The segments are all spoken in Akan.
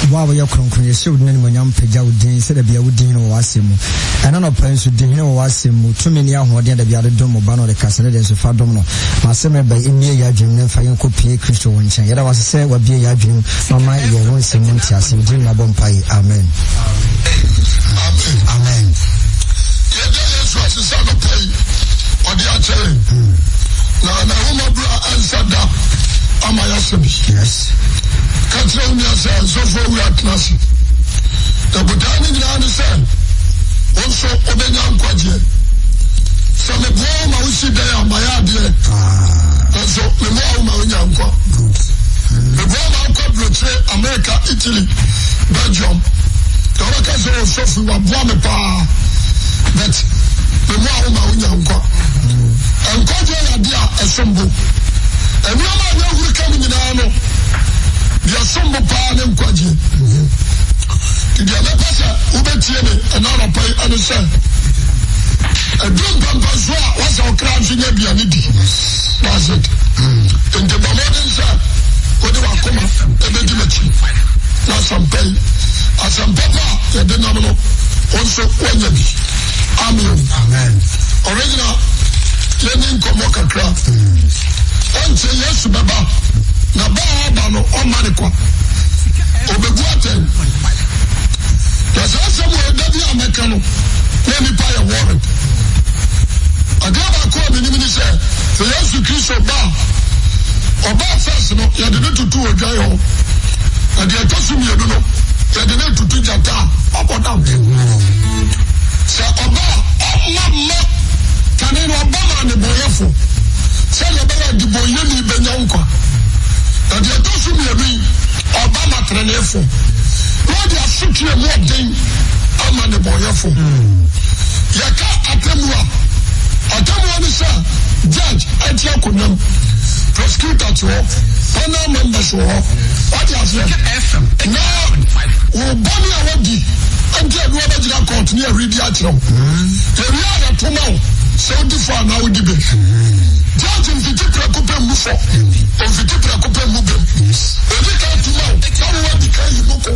Wo a woyɛ kronkron, yɛhyɛ wo din animuonyam pagya wo din sɛ dabia wo din no wɔ w'asɛm mu. Ɛna anɔpa yi nso, di hene wɔ w'asɛm mu. Tumi ne ahoɔden a dabia de dom wo Ba no ɔde kasa ne deɛ nso fa dom no. Ma asɛm ɛba yi mmue yɛn adwenem na ɛmfa yɛn nkɔ pue Kristo wo nkyɛn. Yɛda wo ase sɛ wabue yɛn adwenem na wama yɛn wo nsɛm mu ntease. Wo din mu yɛabɔ mpaeɛ. Amen. Amen. Yɛda Yesu ase sɛ anɔpa yi ɔde akyɛ yɛn. Na n'ahummɔborɔ a ɛnsa da ama yɛasɛ bi. Yes. Ka kyerɛ wo nua sɛ nsɔfoɔ awura atena ase. Na botae no nyinaa ne sɛ wo nso wobɛnya nkwagyeɛ. Sɛ meboa wo ma wosi dan a mayɛ adeɛ. Nanso memmoa wo ma wonya nkwa. Meboa ma wokɔ aburokyire, Amerika, Italy, Belgium. Na wobɛka sɛ ɔsɔfo yi waboa me paa. But memmoa wo ma wonya nkwa. Nkwagyeɛ yɛ adeɛ a ɛsom bo. Nneɛma a yɛhuri ka mu nyinaa no, deɛ ɛsom bo paa ne nkwagyeɛ. Nti deɛ mɛpɛ sɛ wobɛtie me ɛna anɔpa yi ɛne sɛ, ɛduru mpɛmpɛnsoɔ a wasɛ ɔkra nso nya aduane di. That's it. Nti bɔ mmɔden sɛ wode w'akoma ɛbɛdi m'akyi na asɛmpa yi, asɛmpa pa a yɛde nam no, wo nso woanya bi. Amen. Amen. Original, yɛni nkɔmmɔ kakra. Ɔnkyɛ Yesu bɛba, na ba a ɔba no, ɔmma ne kwa. Ɔbɛbu atɛn. Na saa asɛm wɔ ɛda bi a mɛka no, na nnipa yɛ worried. Adeɛ baako a menim ne sɛ, sɛ Yesu Kristo ba a, ɔbaa first no, yɛde no tutu odwan ho. Na deɛ ɛtɔ so mmienu no, yɛde no tutu gyata a ɔbɔ dam. Sɛ ɔba a, ɔmma mma kane no ɔba ma nnebɔneyɛfo sɛdeɛ ɛbɛyɛ a debɔneyɛni bɛnya nkwa. Na deɛ ɛtɔ so mmienu yi, ɔba ma teneneefo na ɔde asotwe mu ɔden ama nnebɔneyɛfo. Yɛka atemmuo a, atemmuo ne sɛ judge ɛte akonnwa mu, prosecutor te hɔ, panel members wɔ hɔ. Wate aseɛ? Na wo bɔne a wadi nti a ɛde wabɛgyina court ne awuridi akyerɛ wo. Yɛwie a yɛto ma wo sɛ wodi fɔ anaa wodi bem. Judge mfiti prɛko pɛ mmu fɔ, ɔmfiti prɛko pɛ mmu bem. Ɔdi kan to ma wo na wo adi kan yi mu ko.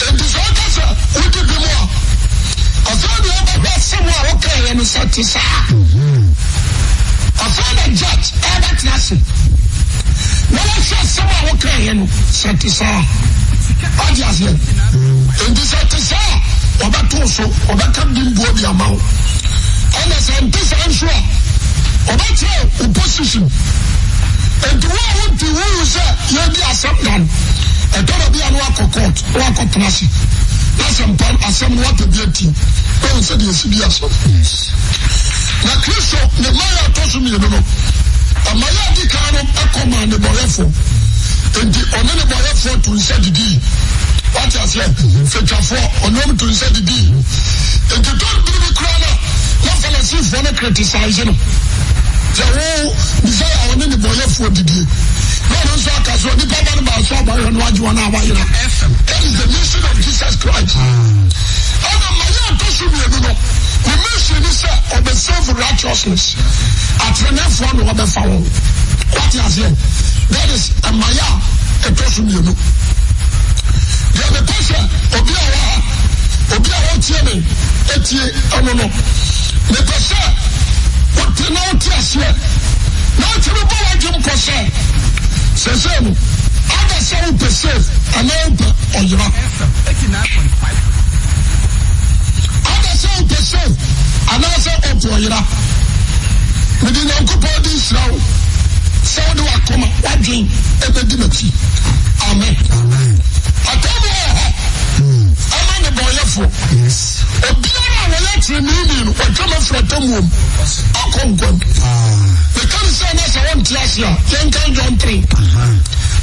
Enti sɛ ɔka sɛ wodi bem a, afei na ɔbɛhwɛ asɛm a wokaeɛ no sɛ te saa. Afei na judge ɛbɛtena ase na wahwɛ asɛm a wokaeɛ no sɛ te saa. Wate aseɛ? Enti sɛ te saa a, wɔbɛto so, wɔbɛka bimbuo de ama wo. Ɛna sɛ nte saa nso a, wɔbɛkyerɛ wo position. Enti wo a wonte wohu sɛ yɛredi asɛm da no, ɛtɔ da bi a na wakɔ court, na wakɔtena ase. Na asɛmpa asɛm no wapɛ bi ati, na wɔn sɛ deɛ esi di asɛm. Na Kristo ne mmaeɛ a ɛtɔ so mmienu no, mmaeɛ a adi kan no ɛkɔ maa nnebɔyɛfoɔ. Enti ɔne nnebɔyɛfoɔ to nsa didii. Wate aseɛ? Fatwafoɔ, ɔne wɔn to nsa didii. Enti tɔ bere bi koraa na na Farisifoɔ no criticize no. Sɛ wo Messiah a ɔne nnebɔyɛfoɔ didie. Na ɔno nso aka sɛ onipa ba no baa so abɔhwɛ no agye wɔn a wɔayera. That is the mission of Jesus Christ. Ɛna mmaeɛ a ɛtɔ so mmienu no, ne mission ne sɛ ɔbɛ save righteousness. Atreneefoɔ na ɔbɛfa wɔn. Wate aseɛ? That is mmaeɛ a ɛtɔ so mmienu. Deɛ mepɛ sɛ obi a wɔ ha, obi a ɔretie me etie ɛno no, mepɛ sɛ wote na wote aseɛ na wotumi bɔ w'adwene kɔ sɛ sɛsɛ no ada sɛ wopɛ safe anaa wopɛ ɔyera. Ada sɛ wopɛ safe anaasɛ ɔpɛ ɔyera. Mede Nyankopɔn din hyira wo sɛ wode w'akoma, w'adwen ɛbɛdi m'akyi. Amen. Atemmuo wɔ hɔ ɛma nnebɔneyɛfoɔ. Obiara a wɔyɛ treneeni no, wɔatwam afiri atemmuo mu akɔ nkwa mu. Meka ne sɛ na sɛ wonte ase a, yɛnkan John 3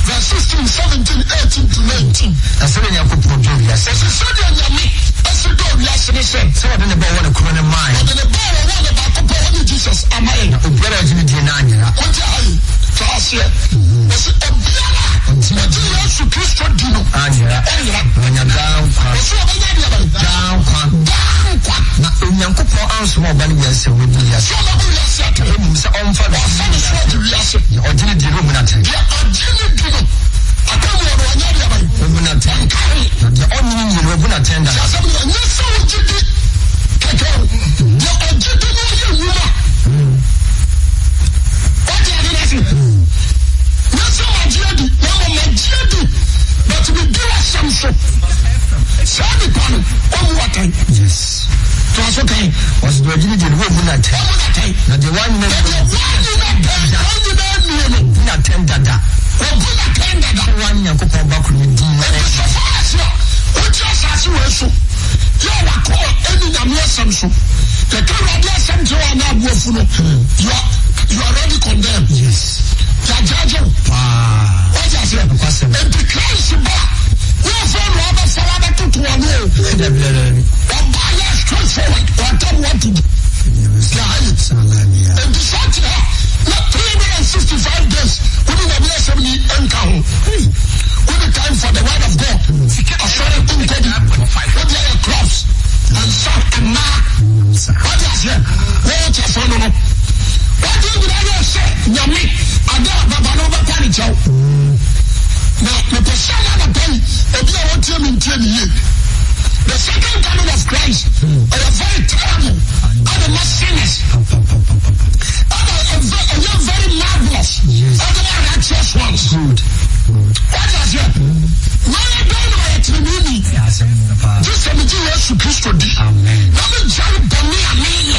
verse 16, 17, 18 to 19. Na sɛdeɛ Nyankopɔn dɔ wiase. Ɔse sɛdeɛ Nyame asi dɔ wiase ne sɛ. Sɛ ɔde ne ba ɔwɔ ne korɔ no maae. Ɔde ne ba a ɔwɔ ne baako pɛ, ɔne Jesus, ama yɛn. Na obiara a ɔgye no die no anyera. Wonte ha yi? Tra aseɛ. Ɔse obiara a ɔgye Yesu Kristo di no. Anyera. Ɔnyera. Na wanya daa nkwa. Ɔse ɔbɛnya deɛ bɛn? Daa nkwa. Daa nkwa. Na Onyankopɔn ansoma ɔba no wiase sɛ ɔmmɛbu wiase. Sɛ ɔmmɛbu wiase atɛn. Na mmom sɛ ɔmfa no so. Ɔmfa no so agye wiase. Deɛ ɔgye no die no ɔmmu no atɛn. Deɛ ɔgye no di no, atemmuo no, ɔnyɛ deɛ bɛn? Ɔmmu no atɛn. Ɔnka ho. n'atɛn dada. Sɛ asɛm no nyɛ sɛ wogye di kɛkɛ o. Deɛ ɔgye di no ɔyɛ nnwuma. Wate ade no ase? Nyɛ sɛ magye adi, na mmom magye adi, but medi w'asɛm so. Saa nipa no, ɔmmu atɛn. Yes. Toa so kan. Ɔsi deɛ ɔgye di deɛ no, wɔmmu no atɛn. Wɔmmu no atɛn. Na deɛ wannye Na deɛ wannye no atɛn, wannye no annie no. Wɔbu no atɛn dada. Wɔbu no atɛn dada. Sɛ wannye Nyankopɔn Ba koro no din no Enti anni. sɛ fa ase a wote asase wei so yɛ a w'akoma ɛnni Nyame asɛm so, yɛka Awurade asɛm kyerɛ wo a na abo afu no, you are, you are already condemned. Yes. Yɛagyagye wo. Paa. Wate aseɛ? Nokwasɛm. Enti Christ ba a, wɔmfa no abɛfa wo abɛtoto ano o. Dabi, dabi, dabi. Ɔba yɛ straight forward, ɔtell what to do. Yɛha yi. Enti sɛ ɔte ha na 365 days wode Nyame asɛm ni nka ho. Wode time for the word of God. Asɔre nkɔ bi. Wode ayɛ clubs, nsa, mmaa. Wode aseɛ. Wɔwɔ kyɛfa no no. Wode nyinaa yɛ sɛ Nyame ade a baba no wobɛpa ne kyɛw. Na mepɛ sɛ na anɔpa yi obi a wɔtie me ntie ne yie. The second coming of Christ ɛyɛ very terrible ɛde ma sinners. Ɛna ɛyɛ very marvelous ɛde ma righteous ones. Wate aseɛ? Mɛyɛ dɛn na mayɛ teneneeni? Gye sɛ megye Yesu Kristo di na megyae bɔne a meyɛ.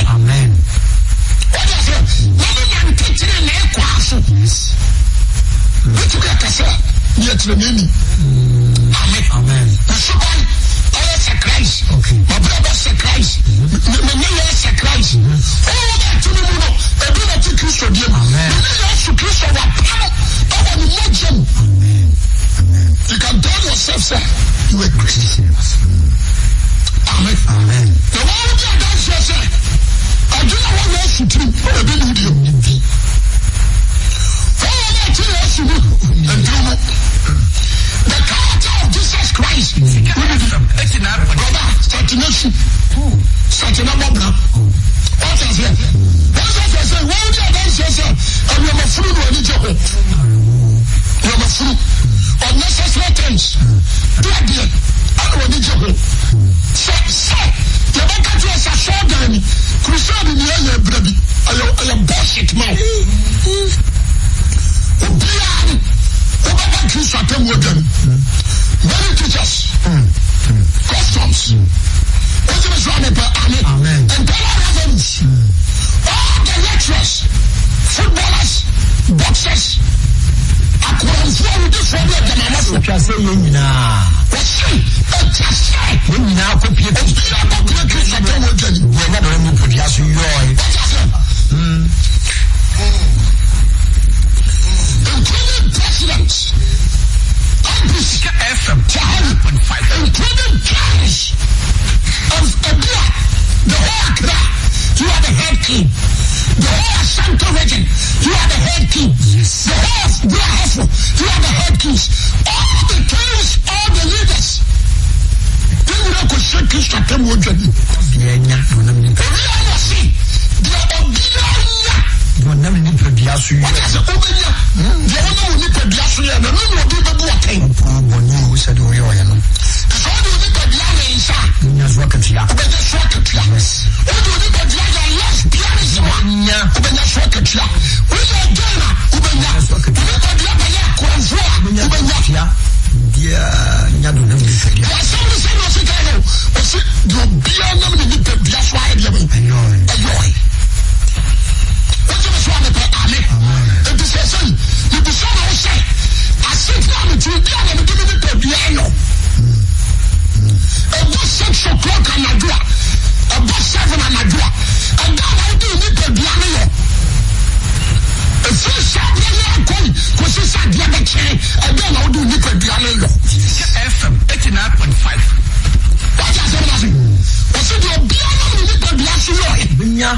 Wate aseɛ? Na menante tenenee kwan so. Mɛtumi aka sɛ meyɛ teneneeni. Amen. Me suban ɛyɛ sɛ Christ. M'abrabɔ sɛ Christ. Me nneyɛɛ sɛ Christ. Honhom a ɛte me mu no, ebi na ɛte Kristo deɛ mu. Me ne Yesu Kristo wɔ apam ɛwɔ ne mogya mu. You can tell yourself sɛ you are Christian. Amen. Na wɔn wodi adanseɛ sɛ adwene a wɔ Yesu tirim ebi ne wo deɛ mu. Honhom a ɛte Yesu mu ɛntiri mu. The character of Jesus Christ. Brother, start na su. Start na bɔ bra. Wate aseɛ? Wɔn sɛ sɛ sɛ wɔn di adanseɛ sɛ nneɛma funu na ani gye ho. Nneɛma funu. Unnecessary things. Di adeɛ ɛna wɔn ani gye ho. Sɛ sɛ yɛbɛka kyerɛ sɛ asɔɔdan ni crusade ni ɛyɛ ebira bi ɛyɛ ɛyɛ bullshit ma o. Obiara no wobɛba Kristo atemmu adwa no. Many teachers. Customs. Wogyeme so amepɛ ame. Internal revenues. All the lecturers, footballers, boxers, akoranfoɔ, awudifoɔ ne adwamamɔfoɔ. Atwa sɛ yɛn nyinaa. Wɔse atwa sɛ. Yɛn nyinaa kɔpie. Obiara kɔpie Kristo atemmu adwa no. Deɛ na wɔn nipadua so yɔɔe. Wɔte aseɛ. Including presidents, MPs, including kings of Ebia, the whole Accra, you are the head king. The whole Ashanti region, you are the head king. Yes. The whole of Brahafo, you are the head kings. All the kings, all the leaders. They will not question Kristo atemmu odwa ni. Deɛ nya na ɔnam nipa. Owia wɔ se, deɛ obiara nya. Deɛ ɔnam ne nipadua so yɛ. Wɔte ase wobɛnya. Deɛ ɔnam wo nipadua so yɛ no, ɛno na obi bɛbu atɛn. Mpo bɔne o sɛdeɛ ɔyɛ ɔyɛ no. Te sɛ wode wo nipadua yɛ nsa a. Wonya so akatua. Wobɛnya so akatua. Yes. Wode wo nipadua yɛ lesbianism a. Nya. Wobɛnya so akatua. Woyɛ gay a, wobɛnya. Wobɛnya so Wo akatua. nipadua bɛyɛ akorɔmfoɔ a, Wobɛnya so wobɛnya. akatua. Obiara nya deɛ ɔnam ne nipadua. Deɛ asɛm no sɛ na ɔse kae no, ɔse deɛ obiara nam ne nipadua so ayɛ deɛ bɛn? Ɛyɔe. Ɛyɔe. Wogye me so a mepɛ ame. Enti seesei mebisa na wo sɛ, asetena a mete bi a na mede me nipadua ayɔ. Ɛbɔ 6 o'clock anadwo a, ɛbɔ 7 anadwo a, ɛda a na wode wo nipadua no yɔ. Ɛfiri saa berɛ yi akɔ yi kɔsi sɛ adeɛ bɛkye, ɛda na wode wo nipadua no yɔ. FM 89.5. Wate asɛm no ase? Ɔse deɛ obiara nam ne nipadua so yɔe. Obenya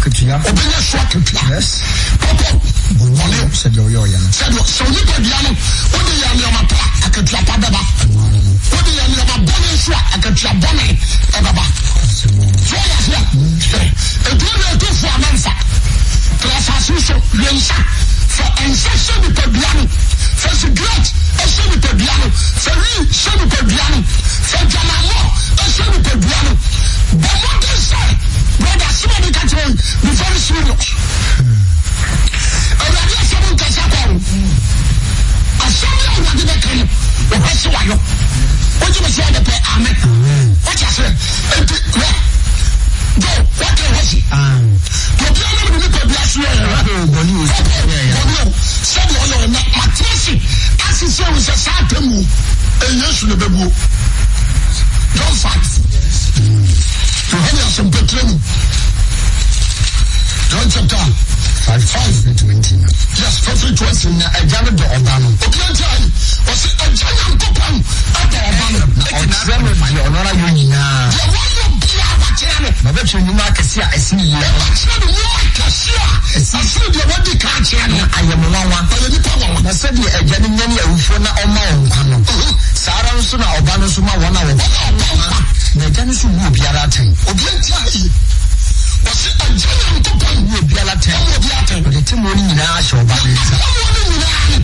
akatua. Obenya so akatua. Yes. Pɔpɔ. Bɔne sɛdeɛ ɔyɛ ɔyɛ no. Sɛdeɛ sɛ onipadua no wode yɛ nneɛma pa akatua pa bɛba. Wode yɛ nneɛma bɔne nso a akatua bɔne ɛbɛba. So ɔyɛ aseɛ. Edu na edu fo anamfa. Tra asase so wie nsa. Fa nsa hyɛ nipadua no. Fa sigaret hyɛ nipadua no. Fa wii hyɛ nipadua no. Fa dwamammɔ. Wate aseɛ? Enti hwɛ, Joe, wate hɔ si. Obiara nam ne nipadua so yɛ ɔhwɛ. Bɔne o, sɛdeɛ ɔyɛ ɔnɛ. Mate ase asisi ahu sɛ saa atemmuo, ɛyɛ Yesu na ɛbɛbuo. John 5. Yohane asɛmpatire mu. John chapter 5, 5 20. Yes, 5 20. Na agya no dɔ ɔba no. Obiara nti ayi. Ɔsi agya Nyankopɔn ɛdɔ ɔba no. Na ɔkyerɛ no deɛ ɔno ara yɔ nyinaa. Deɛ wɔyɔ biara wakyerɛ no. Na ɔbɛkyerɛ nnwuma akɛseɛ a ɛsene yei. Ɔbɛkyerɛ no nnwuma akɛseɛ a ɛsene deɛ wadi kan akyerɛ no. Na ayɛ mo nwanwa. Ayɛ nnipa nwanwa. Na sɛdeɛ Agya no nyane awufoɔ na ɔma wɔn nkwa no, saa ara nso na Ɔba no nso ma wɔn a wɔpɛ no nkwa. Na Agya no nso mmu obiara atɛn. Obiara ntie ha yie. Ɔse Agya Nyankopɔn mmu obiara atɛn. Ɔmmu obiara atɛn. Ɔde atemmuo no nyinaa ahyɛ Ɔba no nsa. Atemmuo no nyinaa no,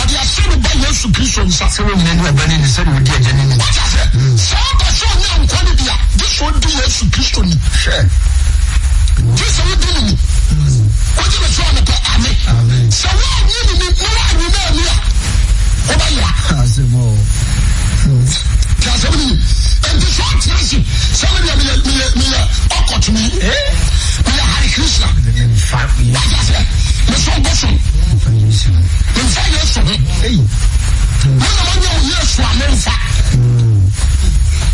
ɔde ahyɛ ne Ba Yesu Kristo nsa. Sɛ wɔn nyinaa di Ɔba no ni sɛdeɛ wɔdi Agya no ni. Wate aseɛ? Sɛ wopɛ sɛ onya nkwa no bi a, gye sɛ odi Yesu Kristo ni. Hwɛ. Gye sɛ wodi ne ni. Wogye me so a mepɛ ame. Sɛ woannye ne ni na woannye no anni a, wobɛyera. Asɛm o. Te asɛm no ye. Enti sɛ ɔte ase sɛ me deɛ meyɛ meyɛ meyɛ ɔkɔtumi. Meyɛ Hare Krishna. Wate aseɛ? Mesom bosom. Memfa Yesu ho. Mo na moanya wo Yesu a memfa.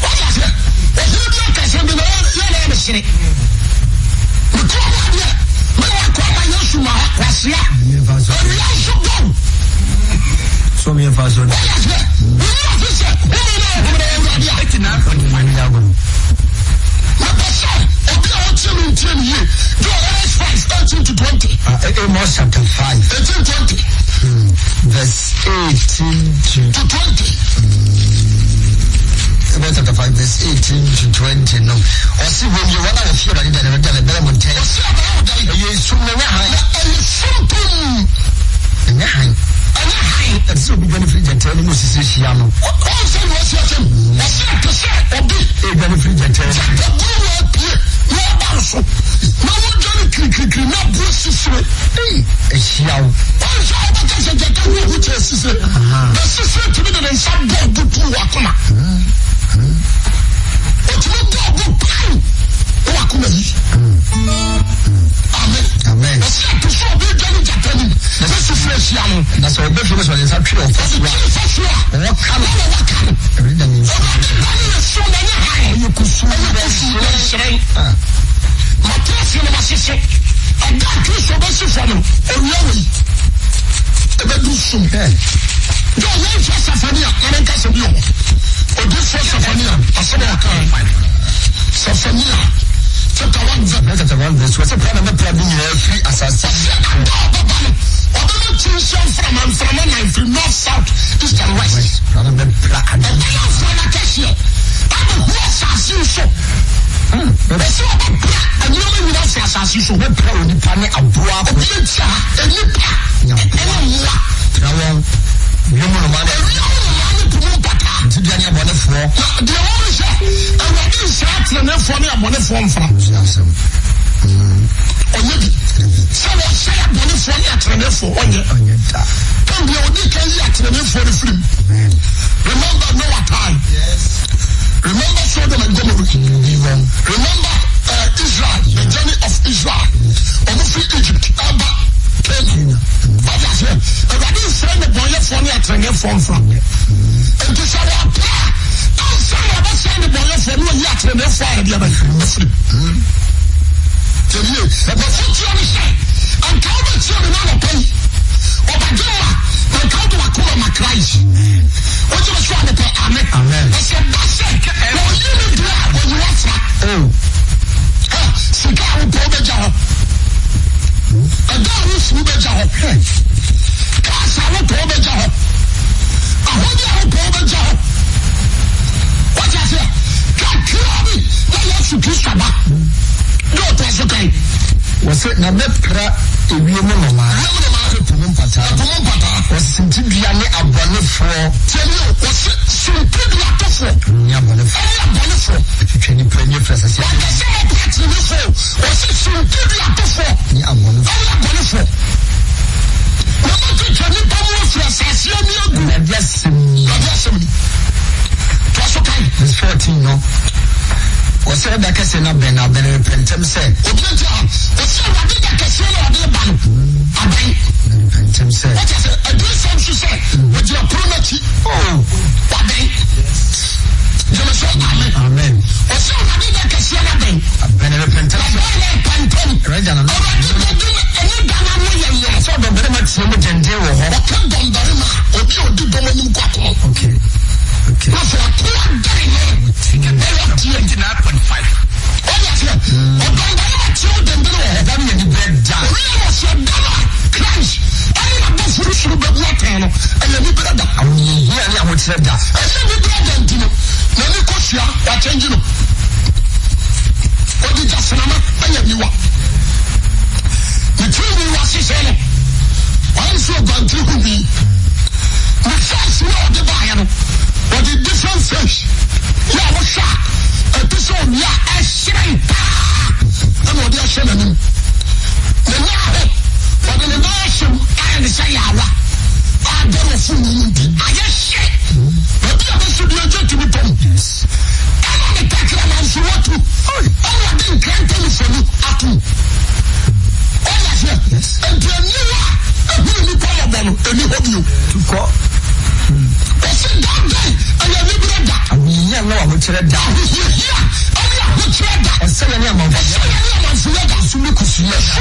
Wate aseɛ? Ɔhene bi aka sɛ bi na yɛ na mesere. Mekɔɔ mu adeɛ. Me wakɔ ama Yesu ma wasia. Awia nso bɔm. So mi nfa so. Wate aseɛ? Wonni ɔfe sɛ home na ɔhome na Awurade a. Mepɛ sɛ obi a ɔtie me ntie me yie. Joel Amos 5, 18 to 20. Amos chapter 5. 18 20. Verse 18 to, to 20. Amos chapter 5, verse 18 to 20. No. Ɔsi wɔn yɛ wɔn a wɔfi Awurade dan no dan ɛbɛrɛ mo ntɛn. Ɔsi abɛrɛ wo dan. Ɛyɛ esum na ɛnyɛ hann. Na ɛyɛ sum pum. Ɛnyɛ hann. Ɛnyɛ hann. Ɛte sɛ obi dwane firi gyata anim osisi ahyia no. Wɔn sɛ na ɔsi akyɛm. Ɔsi ɛte sɛ obi. Edwane firi gyata anim. Gyata buru na apue na ɔba wo so. Na wodwane kirikirikiri na aboɔ sisire. Ei, ahyia wo. Wɔn sɛ ɔbɛka sɛ gyata ho ahu kyɛ sisire. Na sisire tumi de ne nsa bɔ ɔbo tu w'akoma. Ɔtumi bɔ ɔbo pan na w'akoma yi. Amen. Amen. Ɔsi ɛte sɛ obi dwane gyata anim na sisire ahyia no. Na sɛ ɔbɛ fie sɛ ɔde nsa twere ɔfasuo Ɔde a. twere fasuo a. Ɔwɔ ka no. Na wɔwɔ ka no. Awurade da ne nsu. Awurade da ne nsu na ɛnyɛ hann. Ɛyɛ kusuu Ɛyɛ kusuu na ɛhyerɛn. Mate ase na mahyehye. Ɛda a Kristo bɛsi fam no, owia wei ɛbɛdu sum. John, yɛnhwɛ Sefania na menka sɛ bi wɔ hɔ. Odiyifoɔ Sefania, asɛm a ɔkae. Sefania chapter 1 verse. Chapter 1 verse. Wɔsɛ pra na mɛpra de nyinaa firi asase. Wɔsɛ ada a ɔbɛba no, ɔbɛma kyinhyia mframa, mframa nan firi north, south, east and west. Pra na mɛpra ade. Ɛbɛyɛ mframa kɛseɛ abɛhu asase yi so. Wɔsɛ ɔbɛpra nneɛma nyinaa firi asase so. Mɛpra onipa ne aboa. Obi ntia ha, nnipa ɛne mmoa. Pra wɔn. Wiem nnomaa ne. Ewiem nnomaa ne po mu mpataa. Ntidua ne abɔnefoɔ. Na deɛ wɔn sɛ, Awurade nsra ateneneefoɔ ne abɔnefoɔ mfra. Ɔnyɛ bi. Sɛ wɔsɛe abɔnefoɔ ne ateneneefoɔ, ɔnyɛ. Ɔnyɛ da. Tam deɛ ɔdi kan yi ateneneefoɔ no firi mu. Remember Noah time. Yes. Remember Sodom and Gomorrah. Remember Israel, the journey of Israel. Wɔn firi Egypt ɛba Canaan. Wate aseɛ? Awurade nsɛe nnebɔneyɛfoɔ ne ateneneefoɔ mfra. Enti sɛ wɔpɛ a, ansa na ɔbɛsɛe nnebɔneyɛfoɔ no, ɔyi ateneneefoɔ a yɛde abɛn afiri mu. Yɛwie. M'afotuo ne sɛ, anka wobɛtie me n'anɔpa yi, ɔbadwemma, na anka wode w'akoma ma Christ. Wogye me so a mepɛ amen. Na sɛ ɛba sɛ wɔyi me deɛ a, wɔyi w'afra. Oh. Ha, sika a wopɛ wobɛgya hɔ. Ɛda a wosi wobɛgya hɔ. Cars a wotɔ wobɛgya hɔ. Ahode a wopɛ wobɛgya hɔ. Wate aseɛ? Kakraa bi na Yesu Kristo aba. Dɛ ɔtoa so kan. Wɔse na mɛpra ewiem nnomaa. Ewiem nnomaa. Ne po mu mpataa. Po mu mpataa. Wɔse suntidua ne abɔnefoɔ. Tie nie o, wɔse suntidua tofoɔ. Ne abɔnefoɔ. Ɛne abɔnefoɔ. Atwitwa nnipa ani afiri asase ani. Wɔka sɛ wɔpra ateneneefoɔ o, wɔse suntidua tofoɔ. Ne abɔnefoɔ. Ɛne abɔnefoɔ. Wɔbɛtwitwa nnipa mu afiri asase ani agu. Awurade asɛm ni. Awurade asɛm ni. Toa so kan. Verse 14 no. Ɔsɛ da kɛseɛ no abɛn, na abɛn repɛ ntɛm sɛ. Obi nti a, ɔsɛ Awurade da kɛseɛ no a ɔde reba no abɛn. Repɛ ntɛm sɛ. Wɔte sɛ adiyisɛm nso sɛ ɔgyina pono no akyi. Oh. Wabɛn. Gyeme so amen. Amen. Ɔsɛ Awurade da kɛseɛ no abɛn. Abɛn repɛ ntɛm sɛ. Abɛn repɛ ntɛm. Awurade da no. Awurade bɛdi ɛne da no ano yɛ yɛ. Sɛ ɔdɔmbarima teɛ mu denden wɔ hɔ. Ɔka dɔmbarima a, obi a ɔdi dɔm anim kɔ ako. Okay. Okay. Na sɛ ɔko adan no. Na wateɛ. 89.5. Ɔde aseɛ. Ɔdɔmbarima teɛ mu denden wɔ hɔ. Ɛda no yɛ nibrɛ da. Owia no ɔsɛ da no a Christ ɛne n'abɔfo no soro bɛbu atɛn no, ɛyɛ nibrɛ da. Ahohiahia ne ahokyerɛ da. Ɛyɛ nibrɛ da nti no, n'ani kɔsua, wakyɛngye no. Ɔde gyasenama ayɛ aniwa. Ne tirinwi wahyehyɛ no, wayɛ no sɛ oguanten ho nwi. Ne face no a ɔde baeɛ no, ɔde different face yɛ a wohwɛ a ɛte sɛ owia a ɛhyerɛn paa ɛna ɔde ahyɛ n'anim. Ne nan ho, ɔde ne nan ahyɛ mu ayɛ ne sɛ yaawa a dɛm ɔfo mu no nti ayɛ hye. Baabi a bɛsi bi agya tumi tɔ mu. Ɛna ne tɛkrɛma nso watu. Ɛna ɔde nkrantɛ mfoni ato mu. Ɔyɛ aseɛ. Nti aniwa a ehunu nipa mɔbɔ no, ɛni hɔ bio. Tukɔ. Ɔsi that day ɛyɛ anibere da. Ahohiahia ne ahokyerɛ da. Ahohiahia ɛne ahokyerɛ da. Ɔsɛeɛ ne amanfoyɛ. Ɔsɛeɛ ne amanfoyɛ da. Esum ne kusuuyɛ da.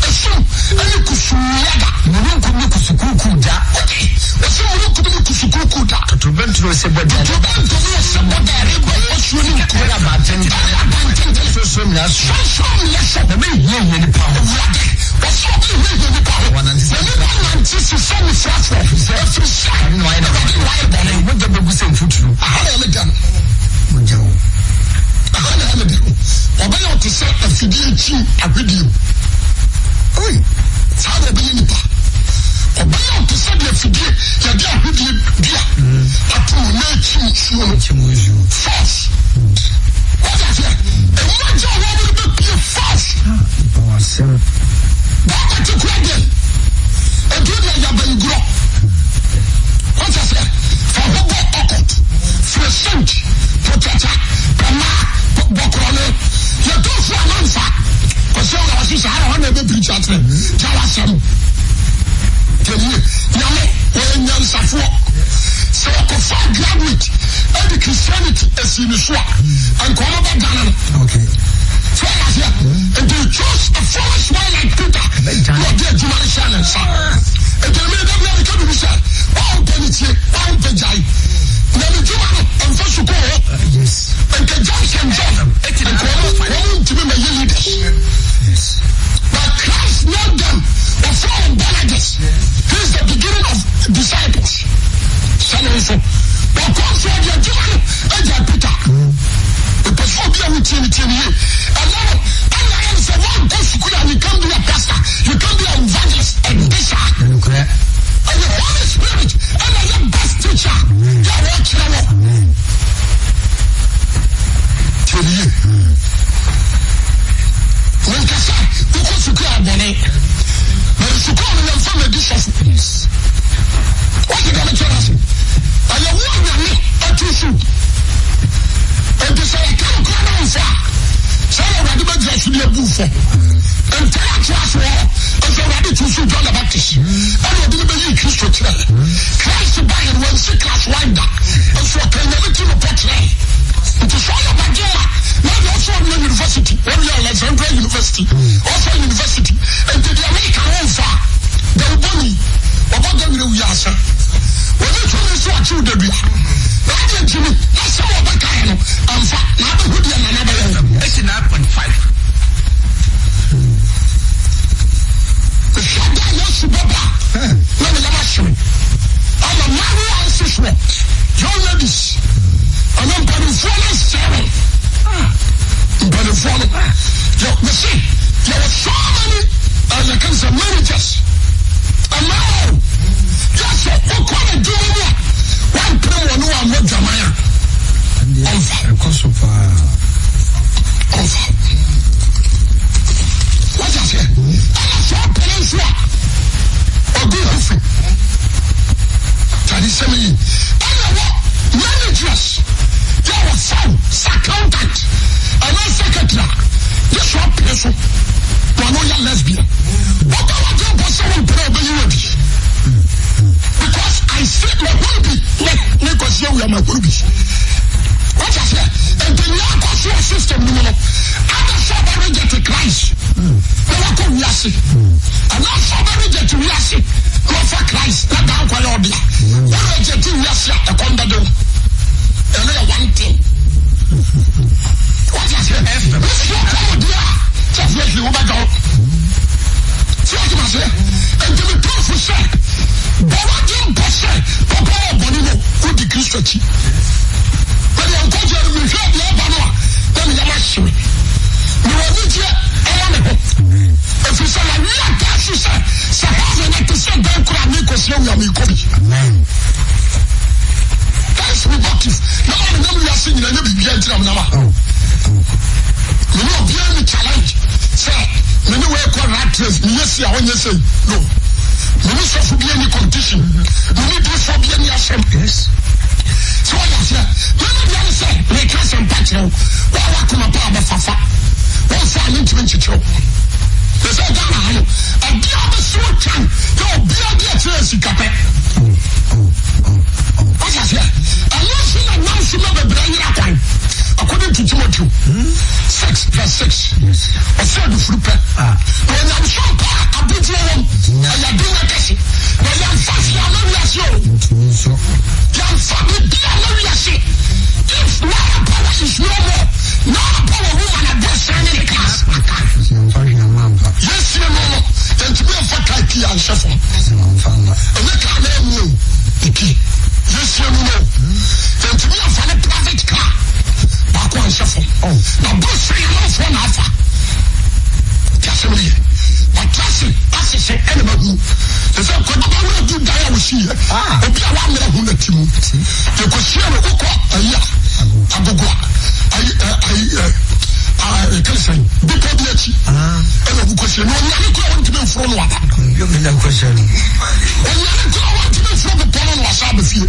Esum, esum ɛne kusuuyɛ da. Mununkum ne kusukuukuu da. Ɔte, ɔsi mununkum ne kusukuukuu da. Totorobɛnto ne osebɔ da. Totorobɛnto ne osebɔ da. Ɛrebɔ osuo ne nkuo. Ɛne abantenten. Ɛne abantenten. Sorosoro nyinaa so. Sorosoro nyinaa so. Na mɛhiahia nipa ho. Awurade, ɔsi ɔbɛhiahia nipa ho. Wɔnante sɛ. Na nipa nante si sɛ nifurafoɔ. Ɛfiri sɛ. Awurade na wayɛ bɔne. Awurade na wayɛ bɔne. Mogya bɛgu sɛ mfuturo. Aha na ɛmɛ da no. Mogya o. Aha na ɛmɛ da no. Ɔbɛyɛ ɔte sɛ afidie akyi ahwedeɛ mu. Oi. Saa na ɔbɛyɛ nipa. Ɔbɛyɛ ɔte sɛ deɛ afidie yɛde ahwedeɛ dua ato mu na akyi nsuo no. Akyi mu nsuo. Force. Wọ́n aseɛ. Mogya a wɔn de bɛpie force. Nipa wɔ asɛm. That particular day, ɛduru deɛ yɛ abɛngorɔ. Wọ́n aseɛ. Fa ho bɔ ɔkɔt. Firi sink, potata, pɛma, bɔkorɔne. Yɛtɔ nsuo a nanfa. Kɔsi awura wɔ sisa ara hɔ na ebe pirikyi akyerɛ. Gya w'asɛm. Tẹ̀lé nyame wɔyɛ nyansafoɔ. Sɛ ɔkɔfa graduate ɛde Christianity esi ne so a, nka ɔmo bɛ dane no. Okay. So ɔyɛ aseɛ. Nti he chose a foolish man like Peter. Na ɔde adwuma no hyɛ ne nsa. Nti mi da bi a meka biribi sɛ, wɔn mpɛ ne tie, wɔn mpɛ gyae. Na ne dwuma no, ɔmfa sukuu hɔ. Yes. Nka James and John, nka wɔn wɔn ntumi ma yɛ leaders. Yes. But Christ named them, ɔfrɛ wɔn Boanerges. He is the beginning of disciples. Sɛ ne nso, wɔkɔ nso ɔde adwuma no agya Peter. Mepɛ sɛ obi a wotie no tie no yie. Ɛnɛ no, ɛna ayɛ no sɛ woankɔ sukuu a you can be a pastor, you can be an evangelist, ɛnte saa. Nokorɛ. Ɛyɛ Holy Spirit ɛna ɛyɛ best teacher yɛ a wɔkyerɛ wɔ. Tie no yie. Menka sɛ wokɔ sukuu a bɔne. Na sukuu no yɛmfa madi sɔfo. Wote deɛ mekyerɛ no ase? Ɛyɛ wo a Nyame atu so. Enti sɛ yɛka nokorɛ no mfa a, saa na Awurade bɛgyina so de abu fɔ. Ntaa atoa so hɔ nso Awurade tu so John the Baptist ɛna ɔde no bɛyii Kristo kyerɛ. Christ baeɛ no wansi class one da nso ɔka Nyame ti no pɔ kyerɛ. Nti sɛ ɔyɛ badwemma na deɛ ɔsɛ ɔwie university, ɔwie Alexandria University, ɔsɛ university. Nti deɛ meka no mfa a, dawubɔni, ɔbɔ dawuro wie asa. Wɔne tumi so akyew dadua. Na adeɛ nti no, asɛm a ɔbɛkaeɛ no amfa, na abɛhu deɛ nana bɛyɛ wo. 89.5. Mehwɛ da a Yesu bɛba a, na me yam ahye me. Ama mmaayewa a ɛsi soɔ, young ladies, ɛna mpanimfoɔ no nsɛe wɔn. Mpanimfoɔ no, yɛ mese yɛwɔ so many uh, yɛka sɛ managers, mmaa o, yɛ sɛ wokɔ n'adwuma mu a, wampere wɔn ne wɔammɔ dwaman a, ɔmfa. Ɛkɔ so paa. Ɔmfa. Wate aseɛ? Ɛna sɛ ɔpere nso a, ɔgu ho fi. Tade sɛm yi. Ɛna wɔ managers yɛ wɔ farm sɛ accountant. Ɛno wiase. Anaasɛ ɔbɛ reject wiase na ɔfa Christ na daa nkwa yɛ ɔdea. Wo reject wiase a ɛkɔm bɛde wo. Ɛno yɛ one thing. Wate aseɛ? Wosi ɔkɔm deɛ a kyɛ fie hwee wobɛdwa wo. Sɛ wate aseɛ? Nti me tɔfo sɛ bɔ w'adwene mpo sɛ papa wɔ bɔne no wodi Kristo akyi. Mede nkwagyeɛ no mehwɛ deɛ ɛba no a na me yam ahye me. Mewɔ anigyeɛ ɛwɔ me ho. Ɛfiri sɛ mawe ataa so sɛ sɛ heaven ɛte sɛ dan koro a mekɔsi awu a mekɔ bi. That is me motive. Na ma menam wiase nyina nyɛ biribia ntina menam a. Mene obiara ni challenge sɛ mene wei kɔ rat race meyɛ si a ɔnyɛ sei. No. Mene sɔfo bi ani competition. Mene diifoɔ bi ani asɛm. Sɛ wɔyɛ aseɛ. Mene deɛ ne sɛ meka asɛmpa kyerɛ wo. Wo a wakoma pa a bɛfafa. Wɔmfa a mentumi nkyekyere wo. Te sɛ Ghana ha no, adeɛ a wobɛsi wo twɛn yɛ obiara di akyerɛ yɛ sika pɛ. Wọ́n aseɛ, ɛno nso na nam so ma bebree yera kwan. According to Timothy 6 verse 6, ɔsɛ adufuru pɛ. Na onyamesom pa a abodwoɔ wɔm, ɛyɛ den na kɛse. Na yɛmfa hwee ama wiase o. Yɛmfa biribi ama wiase. If naira power is no more, naira power woman abɔsan ne ne cars aka. Yɛsie no no, yɛntumi amfa kaa kii anhyɛ fam. Ɛnyɛ kaa na ɛmu o, eki. Yɛsie no no, yɛntumi amfa ne private car baako anhyɛ fam. Na bɔsan amanfoɔ na afa. Ti asɛm no yɛ. Watra ase asese ɛna mahunu. Te sɛ kɔdɔ ba wura du dan a wɔsi yɛ. Obi a wammerɛ ho na ti mu. Yɛkɔhyia no wokɔ ayi a agogo a ayi ayi ɛ ɛka sɛn bepɔ bi akyi ɛna ɔmo kɔhyia no onyame kora wɔntumi mforo no aba. Onyame kora wɔntumi mforo bepɔ no na wasa aba fie.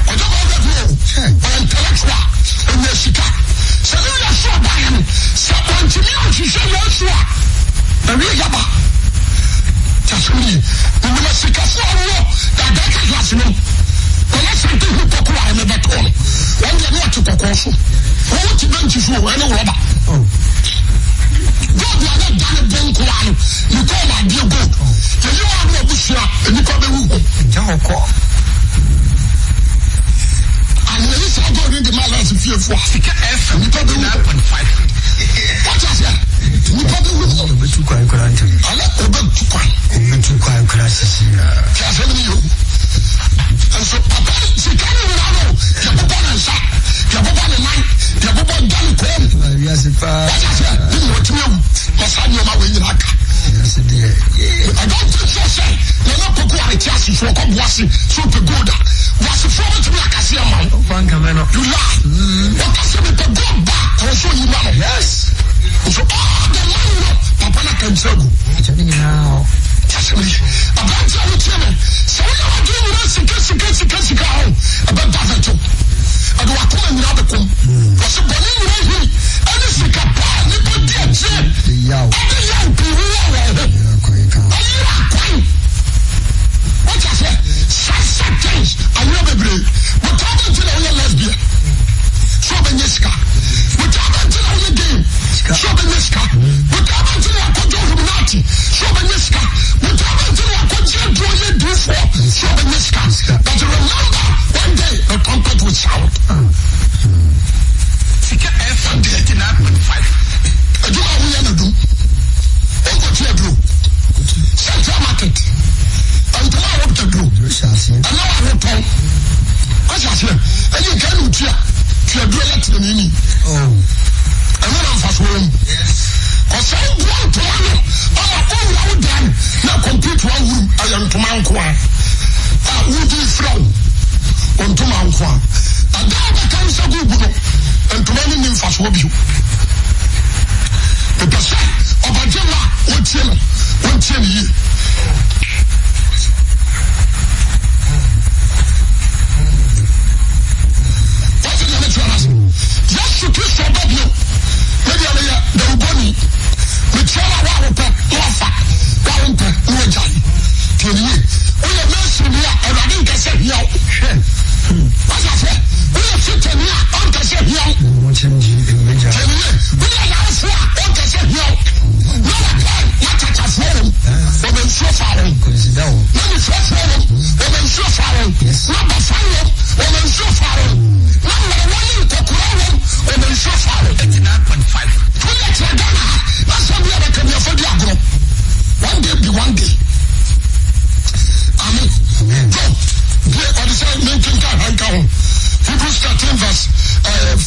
Ɔjɔ bá ɔbɛ kúrò ɔyɛ intellectual ɔnyɛ sika sɛ ne yɛ so ɔbaayɛ no sɛ ɔntumi anhwehwɛ Yesu a ɛwie yaba kyasɛm ni menim asikafo a wɔwɔ dadaaka class no wɔn asante ho kɔkɔ a wɔn bɛtɔ no wɔn deɛ ne wɔte kɔkɔɔ so wɔn te bɛnkyi so ɛne rɔba gold a ne da ne bo nkoa no ne kɔn mu adeɛ gold yɛyi wɔn ano abusua nnipa bɛwu hɔ Anwea saa gold no de ma last fiefo a. Sika FM Nipa bɛ wu. 9.5. Wate aseɛ? Nipa bɛ wu. Obetu kwan koraa ntɛm. Ana obetu kwan. Obetu kwan koraa sisi ya. Te asɛm no yɛ o. Nso papa sika no nyinaa no yɛbobɔ ne nsa, yɛbobɔ ne nan, yɛbobɔ da ne kɔn mu. Na wiase paa. Wate aseɛ? Ne nyinaa ɔtumi awu. Na saa nneɛma wei nyinaa ka. Wiase deɛ. I don't think so sɛ Nana Poku a ɛte ase so ɔkɔ Boase sɛ ɔpɛ gold a Boasefoɔ bɛtumi akase ama wo. Ɔfa nkame no. You lie. Wɔka sɛ mepɛ gold ba a ɛwɔ sɛ ɔyi ma no. Yes. Nso all the money no papa no aka nkyerɛ agu. Ɛkyɛ ne nyinaa hɔ. Kyasɛm yi. Aberante a wotie me sɛ woyɛ w'adwene nyinaa sika sika sika sika ho ɛbɛda vɛto. Ɛde w'akoma nyinaa bɛkɔm. Wɔse bɔne nyinaa hini ɛne sika pa a nnipa di akyire De yaw. ɛde yaw pii wowɔ wɔn ho. Yera kwan ka ho. Ɔyera kwan. Wote aseɛ? Such such things ayera bebree. Botaa bɛ nti na woyɛ lesbian. So ɔbɛnya sika. Botaa bɛ nti na woyɛ gay. So ɔbɛnya sika. Botaa bɛ nti na wakɔgye Illuminati. So ɔbɛnya sika. Botaa bɛ nti na wakɔgye aduro yɛ diifoɔ. So ɔbɛnya sika. But remember one day the trumpet will sound. Sika FM 89.5. Adwuma a woyɛ na dum. Wokɔtu aduro. Central market. Ntoma a wotɔ duro. Ɛna wa wotɔn. Wọ́n aseɛ. Ɛyɛ nka ɛna otua. Tua duro yɛ tẹnɛni ni. Ɛno na nfa so wɔm. Kɔsɛn boa ntoma no ama owura wo dan na kɔmputa awuru ɛyɛ ntoma nko a. A wodi fira wo ntoma nko a. Ɛda a bɛka nsa gu gu no ntoma no ni nfa so bio. Mepɛ sɛ ɔbadwemma a ɔtie no, ɔntie no yie. Wate deɛ mekyerɛ no ase? Yesu Kristo ɔba bio. Me deɛ meyɛ dawubɔni. Mekyerɛ no a wo a wopɛ na wafa, wo a wompɛ na wagyae. Tie no yie. Woyɛ masonni a, Awurade nka sɛ hia wo. Wate aseɛ? Woyɛ fitani a, ɔnka sɛ hia wo. Tie no yie. Woyɛ ayarefoɔ a, ɔnka sɛ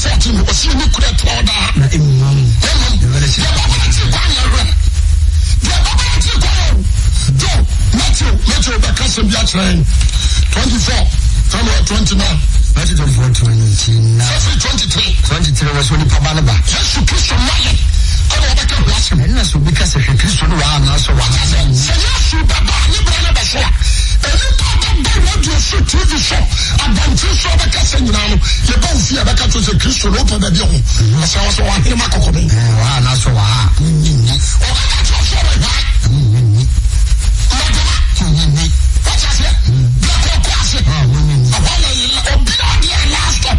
14, ɔsi ne kura tena hɔ daa. Na mmom, Mmom, deɛ bɛba n'akyiri kwan na ɛhwɛ. Deɛ bɛba n'akyiri kwan o. Joe, Matthew, Matthew bɛka sɛm bi akyerɛ yɛn. 24, ɛna 29. Matthew 24, 29. Fɛfiri 23. 23 wɔ sɛ onipa ba no ba. Yesu Kristo mma yɛ ɛna ɔbɛka ho asɛm. Ɛnna sɛ obi ka sɛ hwɛ Kristo no wɔ ha anaasɛ wɔ ha. Sɛ Yesu bɛba ne berɛ no bɛso a, nnipa bɛba radio so, TV so, abɔnten so ɔbɛka sɛ nyinaa no, yɛba wo fie a bɛka kyerɛ sɛ Kristo no wopɛ baabi ho. Ɔsɛ wɔ sɛ wahene ma kɔkɔbɛn. Wɔ ha anaasɛ wɔ ha. Wonnye nni. Ɔbɛka kyerɛ sɛ ɔwɔ ha. Wonnye nni. Madoma. Wonnye nni. Wọ́n ase. Bẹ́ẹ̀ kọ́ kọ́ ase. Wonnye nni. Ɛhɔ na yɛ obiara deɛ last stop.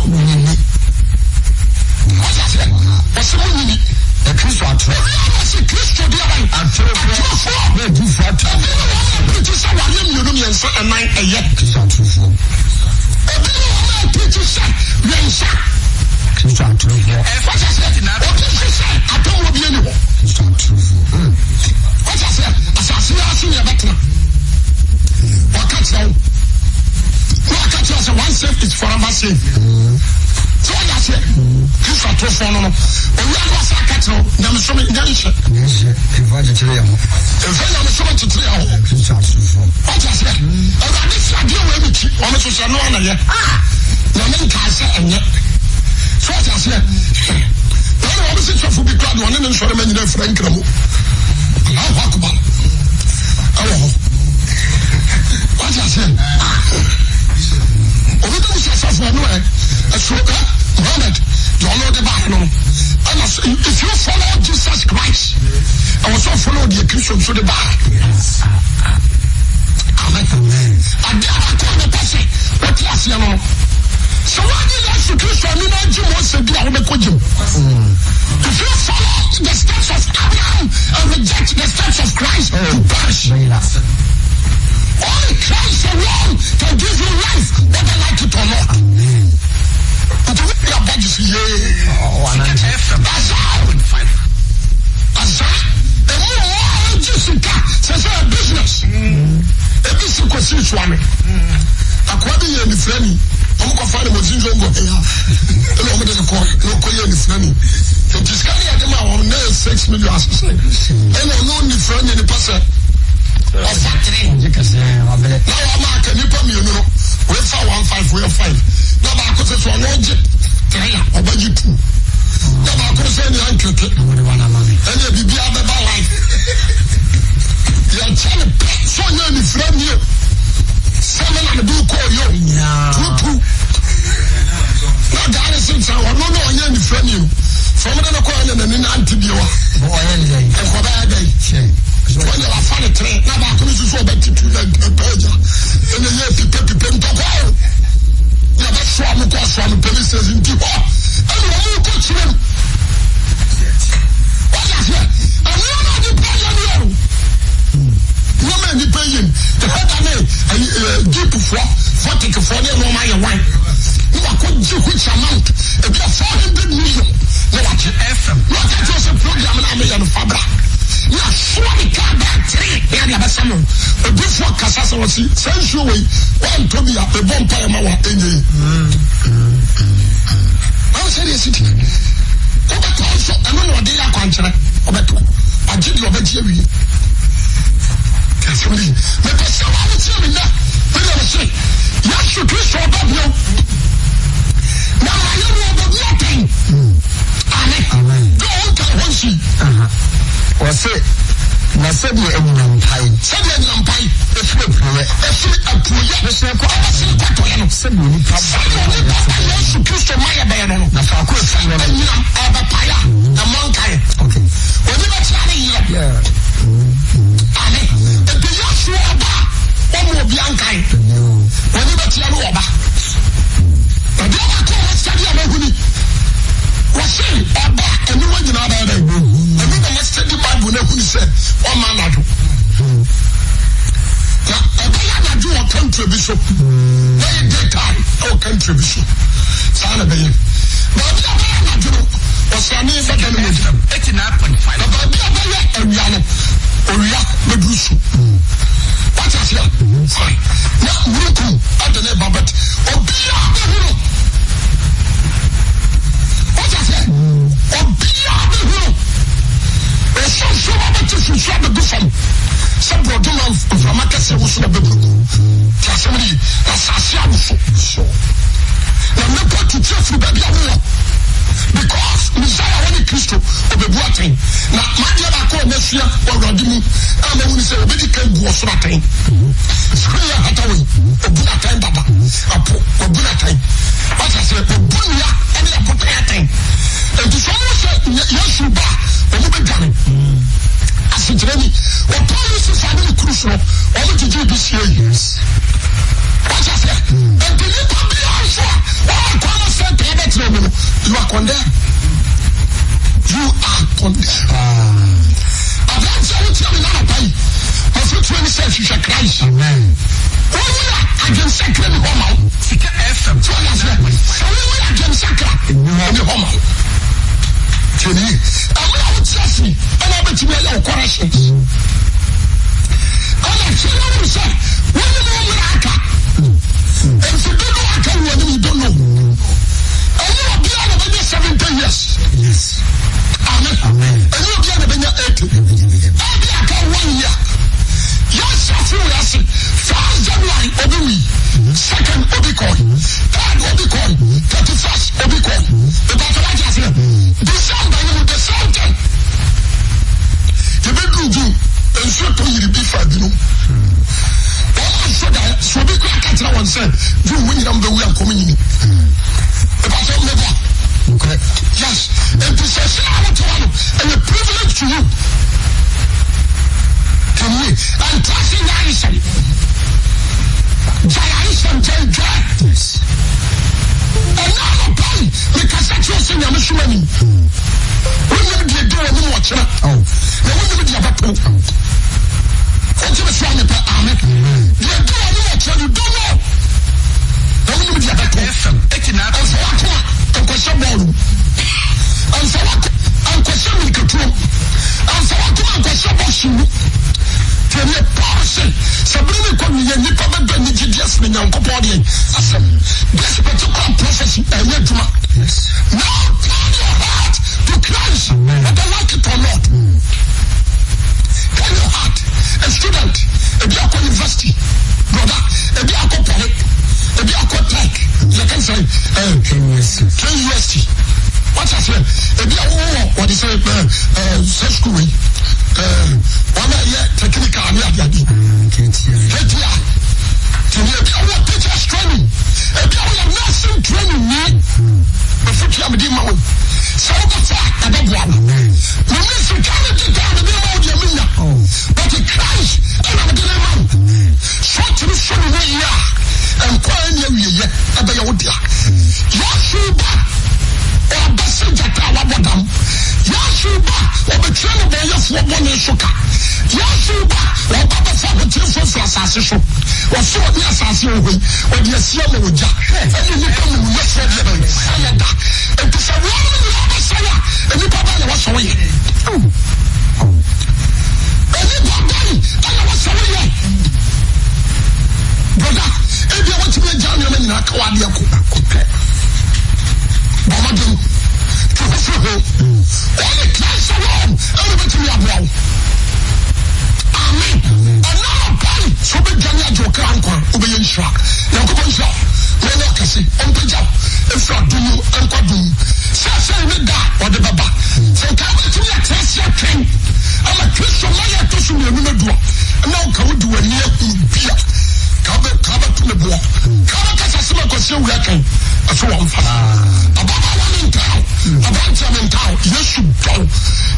Wonnye nni. Wọ́n ase. Wɔsɛ mo nyini. Na Kristo atoro. Obiara wɔ sɛ Kristo deɛ bɛn. Atorofoɔ. Atorofoɔ. Na adiyifoɔ atoro. Ebi ne wɔn a pirikyi sɛ wareɛ mmienu mmiɛnsa ɛnan ɛyɛ. Kristo atorofoɔ. Ebi ne wɔn a pirikyi sɛ mmiɛnsa. Kristo atorofoɔ. Wọ́n ase. Obi nso sɛ atemmuo bi ani hɔ. Kristo atorofoɔ. Wọ́n ase. Asase yi ase na ɛbɛtena. Wɔka kyerɛ wo. Na wɔka kyerɛ sɛ one safe is forever safe. Sɛ wɔde aseɛ. Kristo atorofoɔ no no. Owia no asa aka kyerɛ wo. Nyamesom nyɛ nhyɛ. Nyɛ nhyɛ. Mfa nkyekyere yɛn ho. Mfa nyamesom nkyekyere yɛn ho. Kristo atorofoɔ. Wɔte aseɛ. Awurade si adeɛ wɔ ɛmi ti. Wɔn nso sɛ ɛno ana yɛ. Nyame nkaa sɛ ɛnyɛ. So wɔte aseɛ. Wɔn na wɔn si sɔfo bi kura deɛ ɔne ne nsɔre ma nyina afira nkramu. Allahu Akbar. Ɛwɔ hɔ. Wɔte aseɛ. Obi bɛ wusa sɔfo ɛno ɛ. Ɛso ɛ Muhammad deɛ ɔno de baa no no. Ɛna so if you follow Jesus Christ, ɛwɔ sɛ follow deɛ Kristo nso de baa. Amen. Adeɛ baako a mepɛ sɛ wote aseɛ no no, sɛ woanye Yesu Kristo ani na agye Mose di a wobɛkɔ gyem. If you follow the steps of Abraham and reject the steps of Christ, you perish. Only Christ alone can give you life, whether like it or not. Amen. Nti wo yɛ abɔgye so yee. Asa asa emu wɔ a gye sika sɛ sɛ business. Ebi si kɔsi nsuame. Akoa bi yɛ nifirani. Wɔn kɔfa ne mɔsi nzongo ɛya. Ɛna wɔn de ne kɔ na ɔkɔ yɛ nifirani. Nti sika ne yɛde ma wɔn na yɛ 6 million asese. Ɛna ɔno nifirani nipa sɛ ɔfa tere. Na wɔn aka nipa mmienu no wɔfa 1 5 wɔyɛ 5. Na baako sɛ sɛ ɔno gye tere a ɔbɛgye 2. Na baako sɛ nea nkeke. Ɛna biribi abɛba life. Yɛkyɛ no pɛ sɛ ɔnyɛ anifira nie sɛ me na mede wokɔɔ yɛ tutu na daa ne se sɛ ɔno na ɔnyɛ anifira nie no sɛ ɔmode no kɔɔ ne n'ani nante bio a nkɔbɛyɛ dɛn ɔnyɛ wafa ne tere na baako no susu ɔbɛtutu na ɛpɛ agya ɛna yɛ pipepipɛ ntɔkwa o yɛbɛsoa mo kɔ soa mo police station nti hɔ ɛna ɔmo kɔ kyerɛ mu wɔyɛ aseɛ ɛnneɛma a nipa yɛ no o nneɛma a nipa yɛ no ɛhɔ da ne ɛyi ɛɛ jiipufoɔ fɔtikifoɔ ne nneɛma yɛ wan ne wakɔ gye which amount ebi a 400 million na wakye na ɔka kyerɛ sɛ program na ameyɛ no fabra ne asoa ne kaa bɛɛ tere ne ade abɛsa no odifoɔ kasa sɛ wɔsi sɛ nsuo wei wɔntɔ bi a mebɔ mpa yɛ ma wa ɛnyɛ yi wɔn sɛ deɛ si ti wobɛtɔ nso ɛno na ɔde yɛ akwankyerɛ ɔbɛtɔ agye deɛ ɔbɛgye awie asɛm ni mepɛ sɛ wɔn tie me nnɛ mede me se Yesu Kristo ɔba bio na mayɛ mu ɔbɛbu atɛn. Amen. Dɛ ɔnka ho nsi. Wɔse, na sɛdeɛ anyinam pae. Sɛdeɛ anyinam pae. Ɛfiri apueɛ. Ɛfiri apueɛ. Ɛhyɛn kɔ Ɛbɛsen kɔ atɔeɛ no. Sɛdeɛ onipa ba. Sɛdeɛ onipa ba Yesu Kristo ma yɛ bɛyɛ no no. Na faako a ɛfiri hɔ no. Anyinam ɛbɛpae a, ɛmmɔ nkaeɛ. Okay. Oni bɛkyerɛ ne yerɛ. Yeah. Amen. Enti Yesu ɔba a, ɔmma obi ankae. Oni bɛkyerɛ ne ɔba. Ɛdeɛ baako a wɔsɛde a mahu ni, wɔse ɔba a aniwa nyinaa bɛyɛ dɛ. Ɛno na masɛde Bible no ahunu sɛ ɔma anadwo. Na ɛbɛyɛ anadwo wɔ country bi so, na ɛyɛ daytime wɔ country bi so. Saa na ɛbɛyɛ. Baabi a ɛbɛyɛ anadwo no, ɔsrane bɛda no mogya. Na baabi a ɛbɛyɛ awia no, owia bɛduru so. Wate aseɛ? Fine. Na mununkum ɛde ne ba bɛt. Obiara bɛhu no. Asase woso na bɛbubu. Ti asɛm no yi. Asase awoso. Na mmepɔ tutu afiri baabi a wowɔ. Because Messiah wɔne Kristo ɔbɛbu atɛn. Na m'adeɛ baako a masua wɔ Awurade mu a mahu ne sɛ ɔbɛdi kan bu ɔsoro atɛn. Soro yɛ hata wei, ɔbu no atɛn dada. Ɛpo, wabu no atɛn. Wate aseɛ, ɔbu nnua ne abotan atɛn. Enti sɛ ɔmo sɛ Yesu ba a, ɔmo bɛdwane. Asekyerɛ ni, ɔtɔn Lucifer ne ne kurus no, ɔmo gyegye bi sie yi. Wate aseɛ, enti nipa biara nso a wɔma kwan ma Satan abɛtena mu no, you are condemned. You are condemned. Aberante a wotia me nanɔpa yi, mafotuo ne sɛ hwehwɛ Christ. Wowu a adwensakra ni hɔ ma wo. Sika FM. So ɔyɛ aseɛ sɛ wowu a adwensakra ni hɔ ma wo. Tie ne yie. Ɛmɛ a wote ase yi ɛna wobɛtumi ayɛ wo corrections. Ɛna hwɛ na wonim sɛ wonim wo mmerɛ aka. Mfe dodoɔ aka wɔ anim you don't know. Ɛnyɛ obiara na bɛnya 70 years. Yes. Amen. Ɛnyɛ obiara na bɛnya 80. Ɛbi aka one year. Yɛhyɛ afe wei ase. First January obi wui. Second obi kɔe. Third obi kɔe. 31st obi kɔe. Ìbàtà wájú aseɛ. December yi mu the same thing. Yɛbɛduru June nsuo tɔ yiri bi fa binom. Wɔn a nso da so obi kura ka kyerɛ wɔn sɛ June mu nyinaa mbɛwu ankɔm nyini. Ìbàtà mmɛbɔ. Yes. Nti sɛ sɛ a wote hɔ no ɛyɛ privilege to you. Tẹ̀lé ɛntra se nyɛ ayesɛm. Gyae ayesɛm gyae dwa. Ɛnna anɔpa yi mekasa kyerɛ sɛ nyame soma ni. Wonim deɛ di w'anim ɔkyena. Na wonim deɛ bɛto. Wogye me so a mepɛ ame. Deɛ di w'anim ɔkyena you don't know. Na wonim deɛ bɛto. Ɛmfa w'akoma nkɔhyɛ bɔɔl mu. Ɛmfa w'akoma nkɔhyɛ mmirikatuo mu. Ɛmfa w'akoma nkɔhyɛ boxing mu. Tie nie, Paul se, sɛ bere no rekɔ wieɛ nnipa bɛdɔ anigyedeɛ sene Nyankopɔn deɛ asɛm. This particular prophecy ɛyɛ adwuma. Now turn your heart to Christ, whether like it or not. Turn your heart. A student, ebi akɔ university, brother, ebi akɔ poly, ebi akɔ tech, yɛka sɛ KUST. What's that say? Ebi a wowɔ wɔde sɛ sɛ school wei wɔn a ɛyɛ technical ne adeade. KTI. Tìmí ebi a wɔ teachers training, ebi a wɔyɛ nursing training ni. Efutu a mede ma wo. Sɛ wobɛfa a ɛbɛboa wo. Mene sika ne deda a mede ma wo deɛ menya. But Christ ɛna mede ne ma wo. Sɛ wotumi sɔ ne mu yie a, nkwa a ɛnni awieeɛ ɛbɛyɛ wo dea. Yesu ba, ɔba sɛ gyata a wabɔ dam. Yesu ba, ɔbɛtua nnebɔneyɛfoɔ bɔne so ka. Yesu ba, ɔba bɛfa ahoteefoɔ afiri asase so. Ɔsoro ne asase wɔ hɔ yi, ɔde asi ama ogya. Ɛne nnipa amumuyɛfoɔ deɛ bɛn sɛeɛ da. Enti sɛ wɔnom nyinaa bɛsɛe a, nnipa bɛn na wɔsɛ woyɛ? Nnipa bɛn na wɔsɛ woyɛ? Brɔda, ebia watumi agya nneɛma nyinaa ka w'adeɛ ko. Bɔ mmɔden twe ho firi ho. Only Christ alone ɛna bɛtumi aboa wo. Amen. Ɛna anɔpa yi sɛ wobɛdwane agye wo kra nkwa wobɛyɛ nhyira. Nyankopɔn nhyira wo na ɔnyɛ ɔkɛse ɔmpagya wo ɛfiri adom mu nkɔ adom mu. Seesei ne da a ɔde bɛba. Sɛ nka wobɛtumi atena ase atwɛn ama Kristo mma yɛ ɛtɔ so mmienu no adu a, na nka wode w'ani ahunu bi a, ka wobɛto ne boɔ. Ka wobɛkasa sɛ makwasi awura kan, ɛso wɔ mfa so. Ababaawa me ntaa wo, aberanteɛ me ntaa wo, Yesu dɔ wo.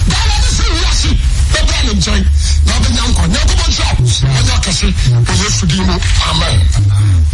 Daa w'ani firi wiase na bra ne nkyɛn na wobɛnya nkwa. Nyankopɔn nhyira wo, ɔnyɛ ɔkɛse wɔ Yesu din mu, amen.